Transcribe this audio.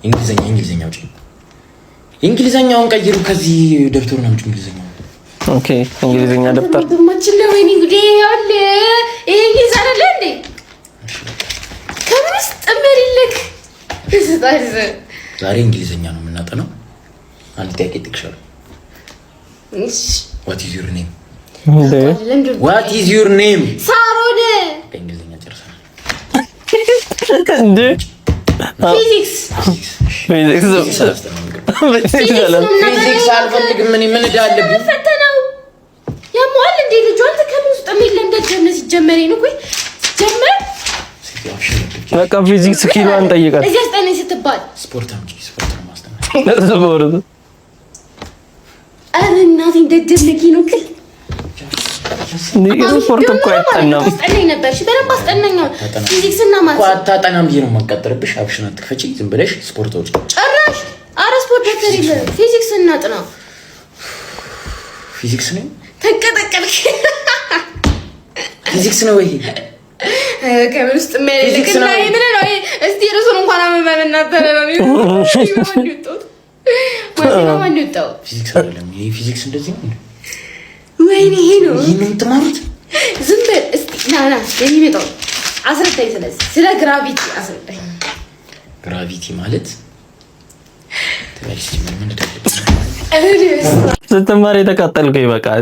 እንግሊዘኛ፣ እንግሊዘኛ አውጪ። እንግሊዘኛውን ቀይሩ። ከዚህ ደብተሩን አምጪ። እንግሊዘኛውን። Okay፣ እንግሊዝኛ ደብተር። ወንድማችን ነው። ወይኔ ጉዴ! ይኸውልህ፣ ይሄ እንግሊዝ አይደለ እንዴ? ከምን ውስጥ ጥምር ይልክ? ዛሬ እንግሊዘኛ ነው የምናጠናው። አንድ ጥያቄ እጠይቅሻለሁ። What is your name? እንዴ? What is your name? ሳሮን። በእንግሊዘኛ ጨርሰናል። እንዴ? ፊዚክስ። ፊዚክስ። ፊዚክስ አልፈልግም። እኔ ምን ዕዳ አለብኝ? ፈተናው ያመዋል እንዴ ልጁ? አንተ ከምን ውስጥ የለም ደደብ ሲጀመር ነው። ቆይ ሲጀመር በቃ ፊዚክስ ኪሎዋን ጠይቃት። እዚህ አስጠናኝ ስትባል ስፖርት አምጪ። ስፖርት ነው ማስተማር። ስፖርት። ኧረ እናቴን ደደብ ነኪ ነው። ስፖርት እኮ አይጠናም። አስጠናኝ ነበር። እሺ በደንብ አስጠናኝ። ፊዚክስ እና እኮ maths። አታጠናም ብዬ ነው የማቃጠርብሽ። አፍሽን አትክፈቺ። ዝም ብለሽ ስፖርት አውጪ። ጭራሽ ኧረ ስፖርት ደብተር የለም። ፊዚክስ እናጥና። ፊዚክስ ነው። ተንቀጠቀጥክ። ፊዚክስ ነው ወይ? ከምን ውስጥ ፊዚክስ ነው። ምን ነው? እስቲ ርዕሱን እንኳን አንብበን እናተረ ነው። ማን ይወጣው? ፊዚክስ አይደለም ይሄ። ፊዚክስ እንደዚህ ነው እንዴ? ወይኔ ይሄ ነው። ይሄን ነው የምትማሩት? ዝም በል እስቲ፣ ና ና፣ የሚመጣው አስረዳኝ። ስለዚህ ስለ gravity አስረዳኝ። Gravity ማለት ትበልሽ ምን ምን ስትማር የተቃጠልከው ይበቃል።